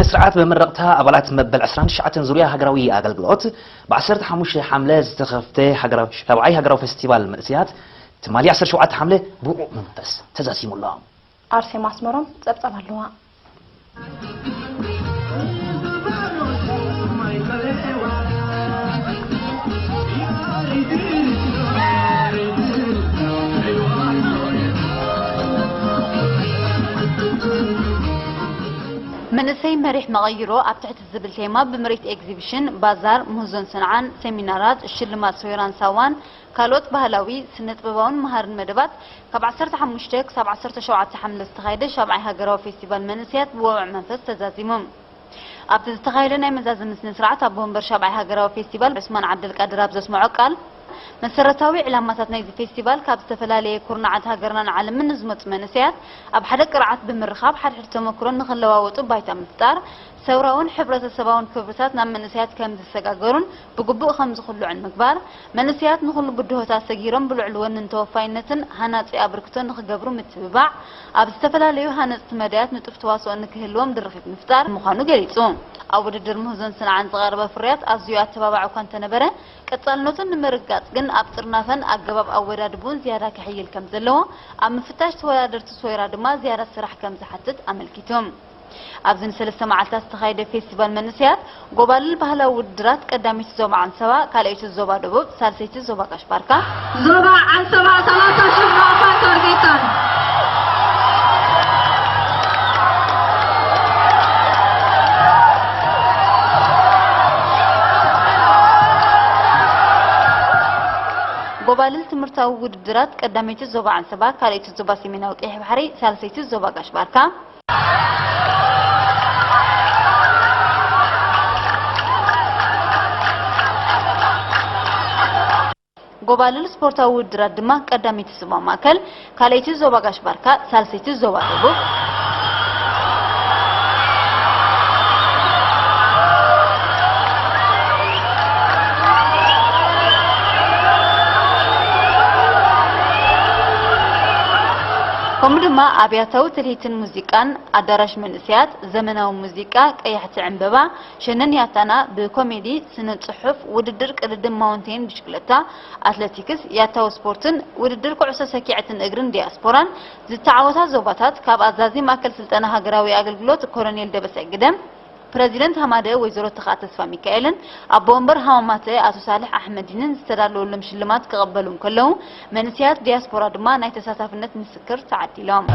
ስርዓት መመረቕታ ኣባላት መበል ዕስራን ትሽዓተን ዙርያ ሃገራዊ ኣገልግሎት፣ ብ ዓሰርተ ሓሙሽተ ሓምለ ዝተኸፍተ ሃገራዊ፣ ሻብዓይ ሃገራዊ ፌስቲቫል መንእሰያት፣ ትማሊ ዓሰርተ ሸውዓተ ሓምለ ብውቑዕ መንፈስ ተዛዚሙ ኣሎ። ኣርሴማ ኣስመሮም ጸብጻብ ኣለዋ። መንእሰይ መሪሕ መቐይሮ ኣብ ትሕቲ ዝብል ቴማ ብምርኢት ኤግዚቢሽን፣ ባዛር፣ ምህዞን ሰንዓን፣ ሴሚናራት፣ ሽልማት ሶይራን ሳዋን ካልኦት ባህላዊ፣ ስነ-ጥበባውን መሃርን መደባት ካብ ዓሰርተ ሓሙሽተ ክሳብ ዓሰርተ ሸውዓተ ሓምለ ዝተኻየደ ሻብዓይ ሃገራዊ ፌስቲቫል መንእሰያት ብወቕዕ መንፈስ ተዛዚሙ። ኣብቲ ዝተኻየደ ናይ መዛዘሚ ስነ ስርዓት ኣቦ ወንበር ሻብዓይ ሃገራዊ ፌስቲቫል ዑስማን ዓብደልቃድር ኣብ ዘስምዖ ቃል፣ መሰረታዊ ዕላማታት ናይዚ ፌስቲቫል ካብ ዝተፈላለየ ኩርናዓት ሃገርናን ዓለምን ንዝመጹ መንእሰያት ኣብ ሓደ ቅርዓት ብምርኻብ ሓድሕድ ተመክሮን ንኽለዋወጡ ባይታ ምፍጣር፣ ሰውራውን ሕብረተሰባውን ክብርታት ናብ መንእሰያት ከም ዝሰጋገሩን ብግቡእ ከም ዝኹልዑን ምግባር፣ መንእሰያት ንኹሉ ብድሆታት ሰጊሮም ብልዑል ወንን ተወፋይነትን ሃናጺ ኣበርክቶ ንኽገብሩ ምትብባዕ፣ ኣብ ዝተፈላለዩ ሃነጽቲ መዳያት ንጡፍ ተዋስኦ ንክህልዎም ድርኺት ምፍጣር ምዃኑ ገሊጹ። ኣብ ውድድር ምህዞን ስንዓን ዝቐረበ ፍርያት ኣዝዩ ኣተባባዒ እኳ እንተነበረ፣ ቀጻልነቱ ንምርግጋጽ ግን ኣብ ጥርናፈን ኣገባብ ኣወዳድብኡን ዝያዳ ክሕይል ከም ዘለዎ፣ ኣብ ምፍታሽ ተወዳደርቲ ሶይራ ድማ ዝያዳ ስራሕ ከም ዝሓትት ኣመልኪቱ። ኣብዚ ንሰለስተ መዓልታት ዝተኻየደ ፌስቲቫል መንእሰያት፣ ጎባልል ባህላዊ ውድድራት ቀዳመይቲ ዞባ ዓንሰባ፣ ካልኣይቲ ዞባ ደቡብ፣ ሳልሰይቲ ዞባ ጋሽ ባርካ፣ ዞባ ዓንሰባ ሰላሳ ሺሕ ብኣፋን ታርጌታን። ጎባልል ትምህርታዊ ውድድራት ቀዳመይቲ ዞባ ዓንሰባ፣ ካልኣይቲ ዞባ ሰሜናዊ ቀይሕ ባሕሪ፣ ሳልሰይቲ ዞባ ጋሽ ባርካ። ጎባልል ስፖርታዊ ውድድራት ድማ ቀዳመይቲ ዞባ ማእከል፣ ካልኣይቲ ዞባ ጋሽ ባርካ፣ ሳልሰይቲ ዞባ ደቡብ። ከምኡ ድማ ኣብያታዊ ትልሂትን ሙዚቃን፣ ኣዳራሽ መንእሰያት፣ ዘመናዊ ሙዚቃ፣ ቀያሕቲ ዕምበባ፣ ሸነን ያታና ብኮሜዲ፣ ስነ ጽሑፍ፣ ውድድር ቅድድም ማውንቴን ብሽክለታ፣ ኣትለቲክስ፣ ያታዊ ስፖርትን ውድድር ኩዕሶ ሰኪዐትን እግርን ዲያስፖራን ዝተዓወታ ዞባታት ካብ ኣዛዚ ማእከል ስልጠና ሃገራዊ ኣገልግሎት ኮሎኔል ደበሳይ ግደም፣ ፕረዚደንት ሃማደ ወይዘሮ ተኽኣ ተስፋ ሚካኤልን ኣቦ ወንበር ሃማማተ ኣቶ ሳልሕ ኣሕመዲንን ዝተዳለወሎም ሽልማት ክቕበሉ እንከለዉ፣ መንእሰያት ዲያስፖራ ድማ ናይ ተሳታፍነት ምስክር ተዓዲሎም።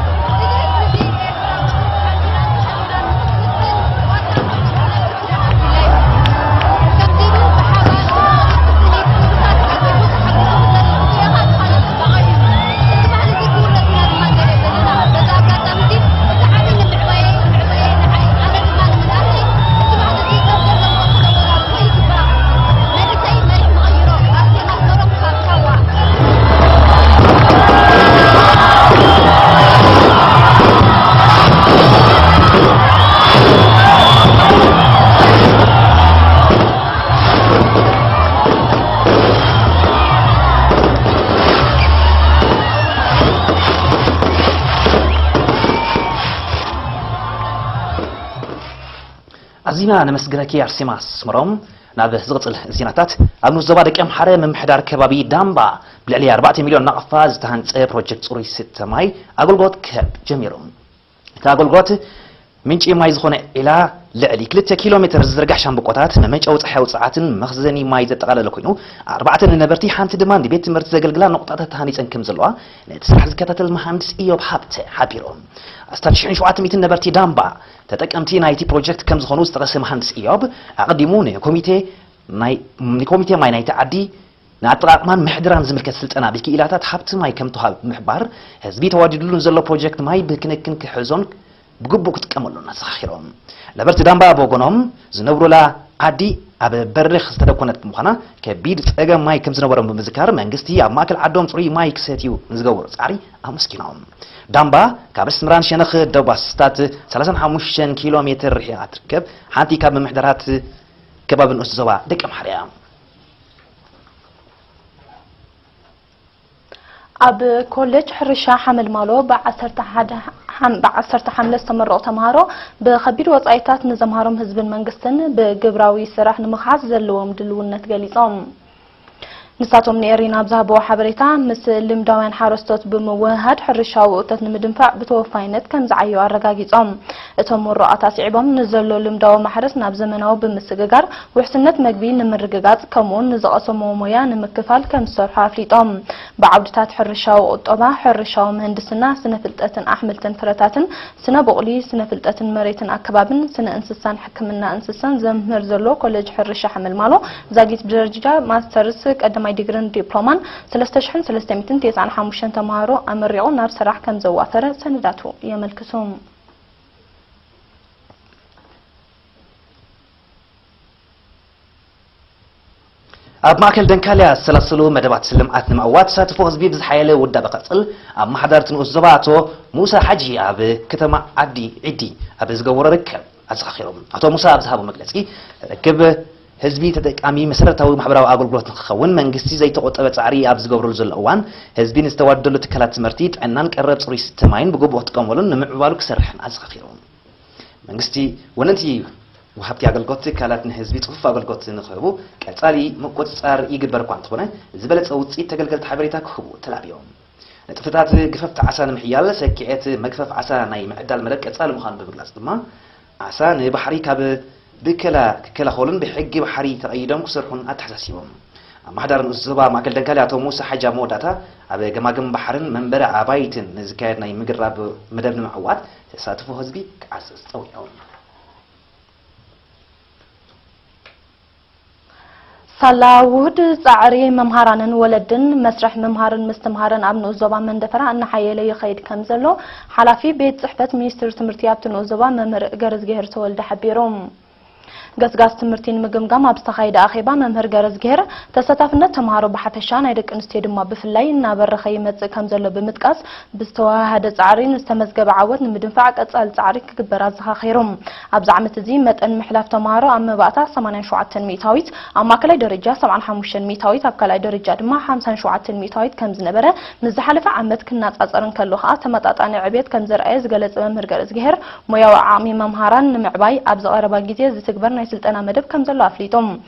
ኣዚና ነመስግነኪ ኣርሴማ ኣስመሮም። ናብ ዝቕጽል ዜናታት፣ ኣብ ንኡስ ዞባ ደቀምሓረ ምምሕዳር ከባቢ ዳምባ ብልዕሊ ኣርባዕተ ሚልዮን ናቕፋ ዝተሃንጸ ፕሮጀክት ጽሩይ ስተ ማይ ኣገልግሎት ክህብ ጀሚሩ። እቲ ኣገልግሎት ምንጪ ማይ ዝኾነ ዒላ ልዕሊ ክልተ ኪሎ ሜተር ዝዝርጋሕ ሻምብቆታት፣ መመንጨዊ ጸሓያዊ ጸዓትን መኽዘኒ ማይ ዘጠቓለለ ኮይኑ፣ ኣርባዕተ ንነበርቲ ሓንቲ ድማ ንቤት ትምህርቲ ዘገልግላ ነቑጣታት ተሃኒጸን ከም ዘለዋ ነቲ ስራሕ ዝከታተል መሃንድስ ኢዮብ ሃብተ ሓቢሩ። ኣስታት ሽሕን ሸውዓተ ሚእትን ነበርቲ ዳምባ ተጠቀምቲ ናይቲ ፕሮጀክት ከም ዝኾኑ ዝጠቐሰ መሃንድስ ኢዮብ፣ ኣቐዲሙ ንኮሚቴ ናይ፣ ንኮሚቴ ማይ ናይቲ ዓዲ ንኣጠቓቕማን ምሕድራን ዝምልከት ስልጠና ብክኢላታት ሃብቲ ማይ ከም ተዋህብ ብምሕባር፣ ህዝቢ ተዋዲድሉ ንዘሎ ፕሮጀክት ማይ ብክንክን ክሕዞን ብግቡእ ክጥቀመሉን ኣዘኻኺሮም። ነበርቲ ዳምባ ብወገኖም፣ ዝነብሩላ ዓዲ ኣብ በሪኽ ዝተደኮነት ብምዃና፣ ከቢድ ጸገም ማይ ከም ዝነበሮም ብምዝካር፣ መንግስቲ ኣብ ማእከል ዓዶም ጽሩይ ማይ ክሰትዩ ንዝገበሮ ጻዕሪ ኣመስጊኖም። ዳምባ ካብ ኣስመራን ሸነኽ ደቡብ ኣስታት ሰላሳን ሓሙሽተን ኪሎ ሜትር ርሒቓ ትርከብ ሓንቲ ካብ ምምሕዳራት ከባቢ ንኡስ ዞባ ደቀምሓረ እያ። ኣብ ኮሌጅ ሕርሻ ሓመልማሎ ብ ዓሰርተ ሓደ ዓም ብዓሰርተ ሓምለ ዝተመረቑ ተምሃሮ ብኸቢድ ወጻኢታት ንዘምሃሮም ህዝብን መንግስትን ብግብራዊ ስራሕ ንምኽሓስ ዘለዎም ድልውነት ገሊጾም። ንሳቶም ንኤሪና ኣብ ዝሃብዎ ሓበሬታ፣ ምስ ልምዳውያን ሓረስቶት ብምውህሃድ ሕርሻዊ እቶት ንምድንፋዕ ብተወፋይነት ከም ዝዓዩ ኣረጋጊጾም። እቶም ምሩቓት ኣስዒቦም፣ ንዘሎ ልምዳዊ ማሕረስ ናብ ዘመናዊ ብምስግጋር፣ ውሕስነት መግቢ ንምርግጋጽ፣ ከምኡውን ንዝቐሰምዎ ሞያ ንምክፋል ከም ዝሰርሑ ኣፍሊጦም። ብዓውድታት ሕርሻዊ ቁጠባ፣ ሕርሻዊ ምህንድስና፣ ስነ ፍልጠትን ኣሕምልትን ፍረታትን፣ ስነ ቡቕሊ፣ ስነ ፍልጠትን መሬትን ኣከባብን፣ ስነ እንስሳን ሕክምና እንስሳን ዘምህር ዘሎ ኮሌጅ ሕርሻ ሓመልማሎ፣ ዛጊት ብደረጃ ማስተርስ፣ ቀዳማይ ዲግሪን ዲፕሎማን ሰለስተ ሽሕን ሰለስተ ሚእትን ተስዓን ሓሙሽተን ተምሃሮ ኣመሪቑ ናብ ስራሕ ከም ዘዋፈረ ሰነዳቱ የመልክቱ። ኣብ ማእከል ደንካልያ ዝተሰላሰሉ መደባት ልምዓት ንምዕዋት ተሳትፎ ህዝቢ ብዝሓየለ ውዳበ ክቕጽል ኣመሓዳሪ እቲ ንኡስ ዞባ ኣቶ ሙሳ ሓጂ ኣብ ከተማ ዓዲ ዒዲ ኣብ ዝገበሮ ርክብ ኣዘኻኺሮም። ኣቶ ሙሳ ኣብ ዝሃቦ መግለጺ፣ ርክብ ህዝቢ ተጠቃሚ መሰረታዊ ማሕበራዊ ኣገልግሎት ንክኸውን መንግስቲ ዘይተቖጠበ ጻዕሪ ኣብ ዝገብረሉ ዘሎ እዋን፣ ህዝቢ ንዝተዋደደሉ ትካላት ትምህርቲ፣ ጥዕናን ቀረብ ጽሩይ ዝስተ ማይን ብግቡእ ክጥቀመሉን ንምዕባሉ ክሰርሕን ኣዘኻኺሮም። መንግስቲ ወነንቲ ወሃብቲ ኣገልግሎት ትካላት ንህዝቢ ጽፉፍ ኣገልግሎት ንክህቡ ቀጻሊ ምቁጽጻር ይግበር እኳ እንተኾነ፣ ዝበለጸ ውጽኢት ተገልገልቲ ሓበሬታ ክህቡ ተላብዮም። ንጥፈታት ገፈፍቲ ዓሳ ንምሕያል ሰኪዐት መግፈፍ ዓሳ ናይ ምዕዳል መደብ ቀጻሊ ምዃኑ ብምግላጽ ድማ፣ ዓሳ ንባሕሪ ካብ ብከላ ክከላኸሉን ብሕጊ ባሕሪ ተቐይዶም ክሰርሑን ኣተሓሳሲቦም። ኣመሓዳሪ ንኡስ ዞባ ማእከል ደንካሊ ኣቶ ሙሳ ሓጂ ኣብ መወዳእታ፣ ኣብ ገማግም ባሕርን መንበሪ ኣባይትን ንዝካየድ ናይ ምግራብ መደብ ንምዕዋት ተሳትፎ ህዝቢ ክዓዝዝ ጸዊዖም። ሳላ ውሁድ ጻዕሪ መምሃራንን ወለድን መስርሕ ምምሃርን ምስትምሃርን ኣብ ንኡስ ዞባ መንደፈራ እናሓየለ ይኸይድ ከም ዘሎ ሓላፊ ቤት ጽሕፈት ሚኒስትሪ ትምህርቲ ኣብቲ ንኡስ ዞባ መምህር ገረዝግሄር ተወልደ ሓቢሩ። ገስጋስ ትምህርቲ ንምግምጋም ኣብ ዝተኻየደ ኣኼባ መምህር ገረዝግሄር፣ ተሳታፍነት ተምሃሮ ብሓፈሻ ናይ ደቂ ኣንስትዮ ድማ ብፍላይ እናበረኸ ይመጽእ ከም ዘሎ ብምጥቃስ፣ ብዝተወሃሃደ ጻዕሪ ንዝተመዝገበ ዓወት ንምድንፋዕ ቀጻሊ ጻዕሪ ክግበር ኣዘኻኺሩ። ኣብዚ ዓመት እዚ መጠን ምሕላፍ ተምሃሮ ኣብ መባእታ ሰማንያን ሸውዓተን ሚእታዊት፣ ኣብ ማእከላይ ደረጃ ሰብዓን ሓሙሽተን ሚእታዊት፣ ኣብ ካልኣይ ደረጃ ድማ ሓምሳን ሸውዓተን ሚእታዊት ከም ዝነበረ፣ ምስ ዝሓለፈ ዓመት ክነጻጸር እንከሎ ከኣ ተመጣጣኒ ዕብየት ከም ዘርኣየ ዝገለጸ መምህር ገረዝግሄር፣ ሞያዊ ዓቕሚ መምሃራን ንምዕባይ ኣብዚ ቀረባ ግዜ ዝትግበር ናይ ስልጠና መደብ ከም ዘሎ ኣፍሊጡ።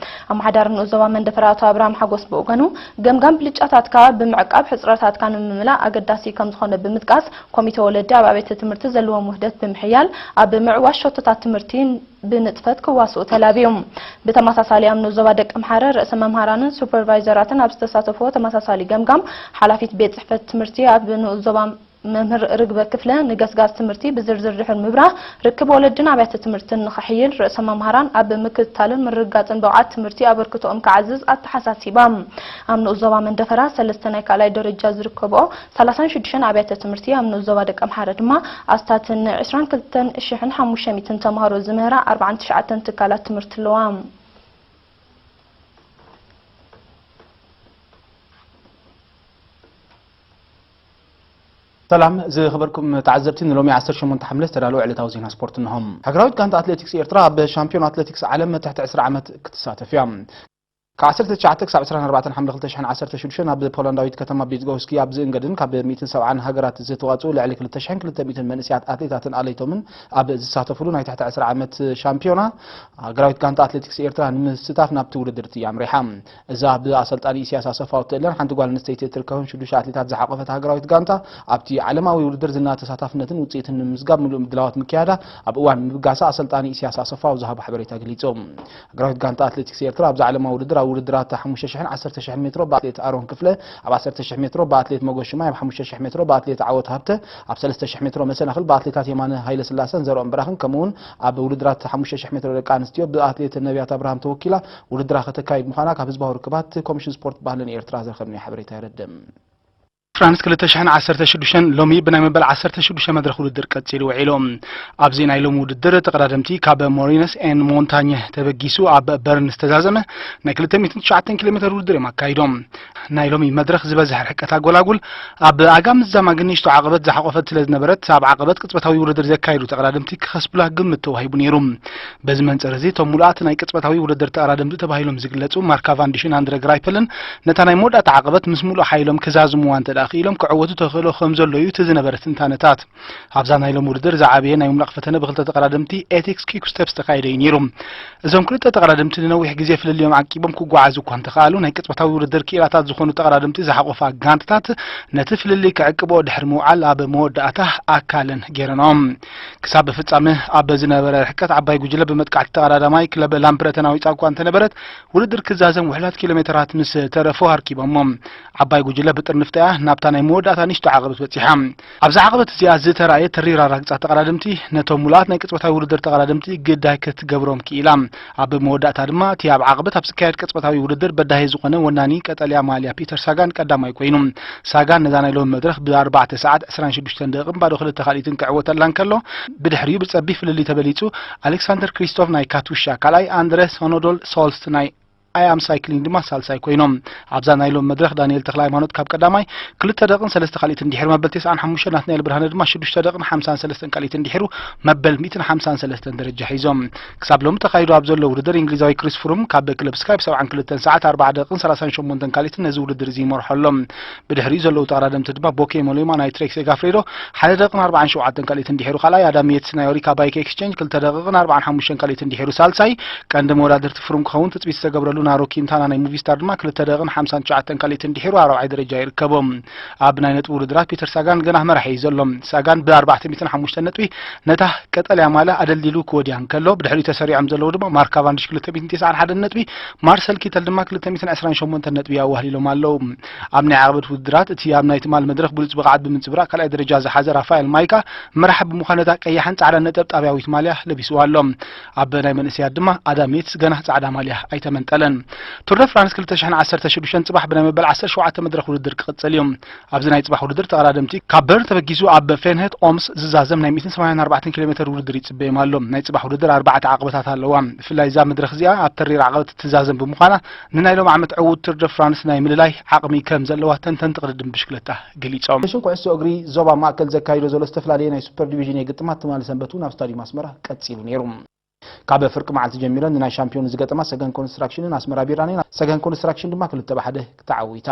ኣመሓዳሪ ንኡስ ዞባ መንደፈራ ኣቶ ኣብርሃም ሓጎስ ብወገኑ፣ ገምጋም ብልጫታትካ ብምዕቃብ ሕጽረታትካ ንምምላእ ኣገዳሲ ከም ዝኾነ ብምጥቃስ፣ ኮሚተ ወለዲ ኣብ ኣብያተ ትምህርቲ ዘለዎም ውህደት ብምሕያል ኣብ ምዕዋት ሸቶታት ትምህርቲ ብንጥፈት ክዋስኡ ተላብዩ። ብተመሳሳሊ ኣብ ንኡስ ዞባ ደቀምሓረ ርእሰ መምሃራንን ሱፐርቫይዘራትን ኣብ ዝተሳተፍዎ ተመሳሳሊ ገምጋም፣ ሓላፊት ቤት ጽሕፈት ትምህርቲ ኣብ ንኡስ ዞባ መምህር ርግበ ክፍለ ንገስጋስ ትምህርቲ ብዝርዝር ድሕሪ ምብራህ፣ ርክብ ወለድን ኣብያተ ትምህርትን ንኽሕይል ርእሰ መምሃራን ኣብ ምክትታልን ምርግጋጽን ብቕዓት ትምህርቲ ኣበርክቶኦም ክዓዝዝ ኣተሓሳሲባ። ኣብ ንኡስ ዞባ መንደፈራ ሰለስተ ናይ ካልኣይ ደረጃ ዝርከብኦ ሰላሳን ሽዱሽተን ኣብያተ ትምህርቲ፣ ኣብ ንኡስ ዞባ ደቀምሓረ ድማ ኣስታት ንዕስራን ክልተን ሽሕን ሓሙሽተ ሚእትን ተምሃሮ ዝምህራ ኣርባዓን ትሽዓተን ትካላት ትምህርቲ ኣለዋ። ሰላም ዝኸበርኩም ተዓዘብቲ፣ ንሎሚ ዓሰርተ ሸሞንተ ሓምለ ዝተዳለወ ዕለታዊ ዜና ስፖርት እንሆ። ሃገራዊት ጋንታ ኣትሌቲክስ ኤርትራ ኣብ ሻምፒዮን ኣትሌቲክስ ዓለም ትሕቲ ዕስራ ዓመት ክትሳተፍ እያ። ካብ ዓሰርተ ትሽዓተ ክሳብ ዕስራን ኣርባዕተን ሓምለ ክልተ ሽሕን ዓሰርተ ሽዱሽተን ኣብ ፖላንዳዊት ከተማ ቢዝጎስኪ ኣብ ዝእንገድን ካብ ሚእትን ሰብዓን ሃገራት ዝተዋጽኡ ልዕሊ ክልተ ሽሕን ክልተ ሚእትን መንእሰያት ኣትሌታትን ኣለይቶምን ኣብ ዝሳተፍሉ ናይ ትሕቲ ዕስራ ዓመት ሻምፒዮና፣ ሃገራዊት ጋንታ ኣትሌቲክስ ኤርትራ ንምስታፍ ናብቲ ውድድር እቲ ኣምሪሓ። እዛ ብኣሰልጣኒ ኢሳያስ ኣሰፋ እትእለን ሓንቲ ጓል ኣንስተይቲ እትርከብን ሽዱሽተ ኣትሌታት ዝሓቆፈት ሃገራዊት ጋንታ፣ ኣብቲ ዓለማዊ ውድድር ዝና ተሳታፍነትን ውጽኢትን ንምምዝጋብ ምሉእ ምድላዋት ምክያዳ ኣብ እዋን ምብጋሳ ኣሰልጣኒ ኢሳያስ ኣሰፋ ኣብ ዝሃቦ ሓበሬታ ገሊጹ። ሃገራዊት ጋንታ ኣትሌቲክስ ኤርትራ ኣብዚ ዓለማዊ ውድድር ኣብ ውድድራት ሓሙሽተ ሽሕን ዓሰርተ ሽሕን ሜትሮ ብኣትሌት ኣሮን ክፍለ፣ ኣብ ዓሰርተ ሽሕ ሜትሮ ብኣትሌት ሞጎስ ሽማይ፣ ኣብ ሓሙሽተ ሽሕ ሜትሮ ብኣትሌት ዓወት ሃብተ፣ ኣብ ሰለስተ ሽሕ ሜትሮ መሰናኽል ብኣትሌታት የማነ ሃይለስላሰን ዘርኦም በራኽን ከምኡውን ኣብ ውድድራት ሓሙሽተ ሽሕ ሜትሮ ደቂ ኣንስትዮ ብኣትሌት ነቢያት ኣብርሃም ተወኪላ ውድድራ ከተካይድ ምዃና ካብ ህዝባዊ ርክባት ኮሚሽን ስፖርት ባህልን ኤርትራ ዝረኸብናዮ ሓበሬታ የረድእ። ፍራንስ ክልተ ሽሕን ዓሰርተ ሽዱሽተን ሎሚ ብናይ መበል ዓሰርተ ሽዱሽተ መድረኽ ውድድር ቀጺሉ ውዒሉ። ኣብዚ ናይ ሎሚ ውድድር ተቐዳደምቲ ካብ ሞሪነስ ኤን ሞንታኘ ተበጊሱ ኣብ በርን ዝተዛዘመ ናይ ክልተ ሚእትን ትሽዓተን ኪሎ ሜትር ውድድር እዮም ኣካይዶም። ናይ ሎሚ መድረኽ ዝበዝሐ ርሕቀት ኣጎላጉል ኣብ ኣጋ ምዛማግ ንእሽቶ ዓቐበት ዝሓቖፈት ስለ ዝነበረት፣ ኣብ ዓቐበት ቅጽበታዊ ውድድር ዘካየዱ ተቐዳደምቲ ክኸስቡላ ግምት ተዋሂቡ ነይሩ። በዚ መንጽር እዚ፣ እቶም ምሉኣት ናይ ቅጽበታዊ ውድድር ተቐዳደምቲ ተባሂሎም ዝግለጹ ማርካ ቫንዲሽን ኣንድረ ግራይፐልን ነታ ናይ መወዳእታ ዓቐበት ምስ ምሉእ ሓይሎም ክዛዝሙዋ እንተ ደኣ ክኢሎም ክዕወቱ ተኽእሎ ከም ዘሎ እዩ እቲ ዝነበረ ትንታነታት። ኣብዛ ናይ ሎም ውድድር ዝዓበየ ናይ ምምላቕ ፈተነ ብክልተ ተቐዳደምቲ ኤቲክስ ኪክ ስቴፕስ ተኻይደ እዩ ነይሩ። እዞም ክልተ ተቐዳደምቲ ንነዊሕ ግዜ ፍልልዮም ዓቂቦም ክጓዓዙ እኳ እንተኸኣሉ፣ ናይ ቅጽበታዊ ውድድር ክኢላታት ዝኾኑ ተቐዳደምቲ ዝሓቖፋ ጋንታታት ነቲ ፍልልይ ክዕቅብኦ ድሕሪ ምውዓል ኣብ መወዳእታ ኣካለን ገይረንኦም። ክሳብ ፍጻመ ኣብ ዝነበረ ርሕቀት ዓባይ ጉጅለ ብመጥቃዕቲ ተቐዳዳማይ ክለብ ላምፕረተን ኣዊጻ እኳ እንተነበረት፣ ውድድር ክዛዘም ውሕላት ኪሎ ሜተራት ምስ ተረፎ ኣርኪቦሞ። ዓባይ ጉጅለ ብጥርንፍታ እያ ናብታ ናይ መወዳእታ ንእሽቶ ዓቐበት በጺሓ። ኣብዛ ዓቐበት እዚኣ ዝተራእየ ተሪር ኣራግጻ ተቐዳደምቲ ነቶም ሙሉኣት ናይ ቅጽበታዊ ውድድር ተቐዳደምቲ ግዳይ ክትገብሮም ክኢላ። ኣብ መወዳእታ ድማ እቲ ኣብ ዓቐበት ኣብ ዝካየድ ቅጽበታዊ ውድድር በዳሂ ዝኾነ ወናኒ ቀጠልያ ማልያ ፒተር ሳጋን ቀዳማይ ኮይኑ። ሳጋን ነዛ ናይ ሎሚ መድረኽ ብኣርባዕተ ሰዓት ዕስራን ሽዱሽተን ደቂቕን ባዶ ክልተ ካልኢትን ክዕወተላ እንከሎ፣ ብድሕሪኡ ብጸቢብ ፍልልይ ተበሊጹ። ኣሌክሳንደር ክሪስቶፍ ናይ ካቱሻ ካልኣይ፣ ኣንድረስ ሆኖዶል ሶልስት ናይ ኣያም ሳይክሊንግ ድማ ሳልሳይ ኮይኖም። ኣብዛ ናይ ሎም መድረኽ ዳንኤል ተኽለ ሃይማኖት ካብ ቀዳማይ ክልተ ደቕን ሰለስተ ካልኢትን ድሒሩ፣ መበል ተስዓን ሓሙሽተን ናትናኤል ብርሃነ ድማ ሽዱሽተ ደቕን ሓምሳን ሰለስተን ካልኢትን ድሒሩ መበል ሚእትን ሓምሳን ሰለስተን ደረጃ ሒዞም። ክሳብ ሎሚ ተኻይዱ ኣብ ዘሎ ውድድር እንግሊዛዊ ክሪስ ፍሩም ካብ ክለብ ስካይ ብ ሰብዓን ክልተን ሰዓት ኣርባዓ ደቕን ሰላሳን ሸሞንተን ካልኢትን ነዚ ውድድር እዚ ይመርሖ ኣሎ። ብድሕሪኡ ዘለዉ ተቐዳደምቲ ድማ ቦኬ ሞሌማ ናይ ትሬክ ሴጋፍሬዶ ሓደ ደቕን ኣርባዓን ሸውዓተን ካልኢትን ድሒሩ ካልኣይ፣ ኣዳም የትስ ናይ ኦሪካ ባይክ ኤክስቼንጅ ክልተ ደቕን ኣርባዓን ሓሙሽተን ካልኢትን ድሒሩ ሳልሳይ፣ ቀንዲ መወዳድርቲ ፍሩም ክኸውን ትጽቢት ዝተገብረሉ ናሮ ኪንታና ናይ ሙቪስታር ድማ ክልተ ደቕን ሓምሳን ትሽዓተን ካልኢትን ድሒሩ ኣራብዓይ ደረጃ ይርከቦ። ኣብ ናይ ነጥቢ ውድድራት ፒተር ሳጋን ገና መራሒ እዩ ዘሎ። ሳጋን ብኣርባዕተ ሚእትን ሓሙሽተን ነጥቢ ነታ ቀጠልያ ማልያ ኣደልዲሉ ክወድያ እንከሎ፣ ብድሕሪኡ ተሰሪዖም ዘለዉ ድማ ማርክ ካቫንዲሽ ክልተ ሚእትን ተስዓን ሓደን ነጥቢ፣ ማርሰል ኪተል ድማ ክልተ ሚእትን ዕስራን ሸሞንተን ነጥቢ ኣዋህሊሎም ኣለዉ። ኣብ ናይ ዓቕበት ውድድራት እቲ ኣብ ናይ ትማል መድረኽ ብሉጽ ብቕዓት ብምንጽብራቕ ካልኣይ ደረጃ ዝሓዘ ራፋኤል ማይካ መራሒ ብምዃን ነታ ቀያሕን ጻዕዳን ነጠብጣብያዊት ማልያ ለቢስዋ ኣሎ። ኣብ ናይ መንእሰያት ድማ ኣዳም የትስ ገና ጻዕዳ ማልያ ኣይተመንጠለን። ቱር ደ ፍራንስ ክልተ ሽሕን ዓሰርተ ሽዱሽተን ጽባሕ ብናይ መበል ዓሰርተ ሸውዓተ መድረኽ ውድድር ክቕጽል እዩ። ኣብዚ ናይ ጽባሕ ውድድር ተቐዳደምቲ ካብ በርን ተበጊሱ ኣብ ፌንሄት ኦምስ ዝዛዘም ናይ ሚእትን ሰማንያን ኣርባዕተን ኪሎ ሜተር ውድድር ይጽበዮም ኣሎ። ናይ ጽባሕ ውድድር ኣርባዕተ ዓቕበታት ኣለዋ። ብፍላይ እዛ መድረኽ እዚኣ ኣብ ተሪር ዓቐበት እትዛዘም ብምዃና፣ ንናይ ሎም ዓመት ዕዉት ቱር ደ ፍራንስ ናይ ምልላይ ዓቕሚ ከም ዘለዋ ተንተንቲ ቅድድም ብሽክለታ ገሊጾም። ፌዴሬሽን ኩዕሶ እግሪ ዞባ ማእከል ዘካይዶ ዘሎ ዝተፈላለየ ናይ ሱፐር ዲቪዥን ግጥማት ትማሊ ሰንበት እውን ኣብ ስታዲየም ኣስመራ ቀጺሉ ነይሩ። ካብ ፍርቂ መዓልቲ ጀሚረን ንናይ ሻምፒዮን ዝገጠማ ሰገን ኮንስትራክሽንን ኣስመራ ቢራን እየን። ሰገን ኮንስትራክሽን ድማ ክልተ ብሓደ ተዓዊታ።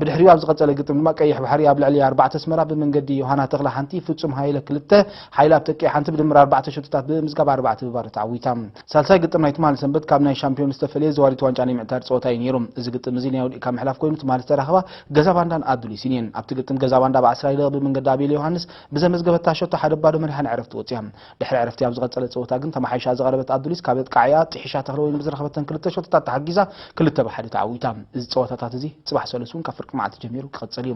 ብድሕሪኡ ኣብ ዝቐጸለ ግጥም ድማ ቀይሕ ባሕሪ ኣብ ልዕሊ ኣርባዕተ ኣስመራ ብመንገዲ ዮሃና ተኽለ ሓንቲ፣ ፍጹም ሃይለ ክልተ፣ ሓይለ ኣብ ተቂዕ ሓንቲ ብድምር ኣርባዕተ ሸቶታት ብምምዝጋብ ኣርባዕተ ብባዶ ተዓዊታ። ሳልሳይ ግጥም ናይ ትማሊ ሰንበት ካብ ናይ ሻምፒዮን ዝተፈለየ ዘዋሪት ዋንጫ ናይ ምዕታር ጸወታ እዩ ነይሩ። እዚ ግጥም እዚ ናይ ወዲእካ ምሕላፍ ኮይኑ ትማሊ ዝተራኸባ ገዛ ባንዳን ኣዱሊስን እየን። ኣብቲ ግጥም ገዛ ባንዳ ብዓስራይ ደቂቕ ብመንገዲ ኣቤል ዮሃንስ ብዘመዝገበታ ሸቶ ሓደ ባዶ መድሓን ዕረፍቲ ወጺኣ። ድሕሪ ዕረፍቲ ኣብ ዝቐጸለ ጸወታ ግን ተመሓይሻ ዝቐረበት ኣዱሊስ ካብ ኣጥቃዕያ ጥሒሻ ተኽለወይኒ ብዝረኸበተን ክልተ ሸቶታት ተሓጊዛ ክልተ ብሓደ ተዓዊታ። እዚ ጸወታታት እዚ ጽባሕ ሰሉስ እውን ካብ ፍርቂ መዓልቲ ጀሚሩ ክቕጽል እዩ።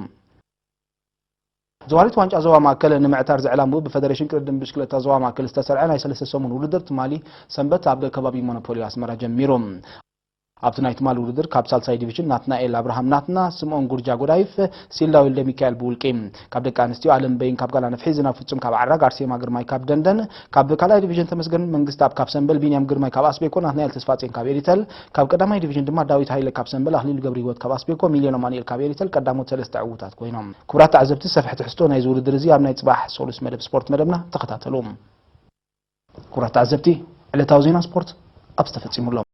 ዘዋሪት ዋንጫ ዞባ ማእከል ንምዕታር ዝዕላምኡ ብፈደሬሽን ቅድድም ብሽክለታ ዞባ ማእከል ዝተሰርዐ ናይ ሰለስተ ሰሙን ውድድር ትማሊ ሰንበት ኣብ ከባቢ ሞኖፖልዮ ኣስመራ ጀሚሩ። ኣብቲ ናይ ትማሊ ውድድር ካብ ሳልሳይ ዲቪዥን ናትናኤል ኣብርሃም ናትና፣ ስምኦን ጉርጃ ጎዳይፍ፣ ሲላ ወልደ ሚካኤል ብውልቂ፣ ካብ ደቂ ኣንስትዮ ኣለም በይን ካብ ጋላ ነፍሒ፣ ዝናብ ፍጹም ካብ ዓራግ፣ ኣርሴማ ግርማይ ካብ ደንደን፣ ካብ ካልኣይ ዲቪዥን ተመስገን መንግስተኣብ ካብ ሰምበል፣ ቢንያም ግርማይ ካብ ኣስቤኮ፣ ናትናኤል ተስፋጼን ካብ ኤሪተል፣ ካብ ቀዳማይ ዲቪዥን ድማ ዳዊት ሃይለ ካብ ሰምበል፣ ኣኽሊሉ ገብረህይወት ካብ ኣስቤኮ፣ ሚልዮን ኣማኑኤል ካብ ኤሪተል ቀዳሞት ሰለስተ ዕዉታት ኮይኖም። ክቡራት ተዓዘብቲ፣ ሰፍሐ ትሕዝቶ ናይዚ ውድድር እዚ ኣብ ናይ ጽባሕ ሰሉስ መደብ ስፖርት መደብና ተኸታተሉ። ክቡራት ተዓዘብቲ፣ ዕለታዊ ዜና ስፖርት ኣብዚ ተፈጺሙ ኣሎ።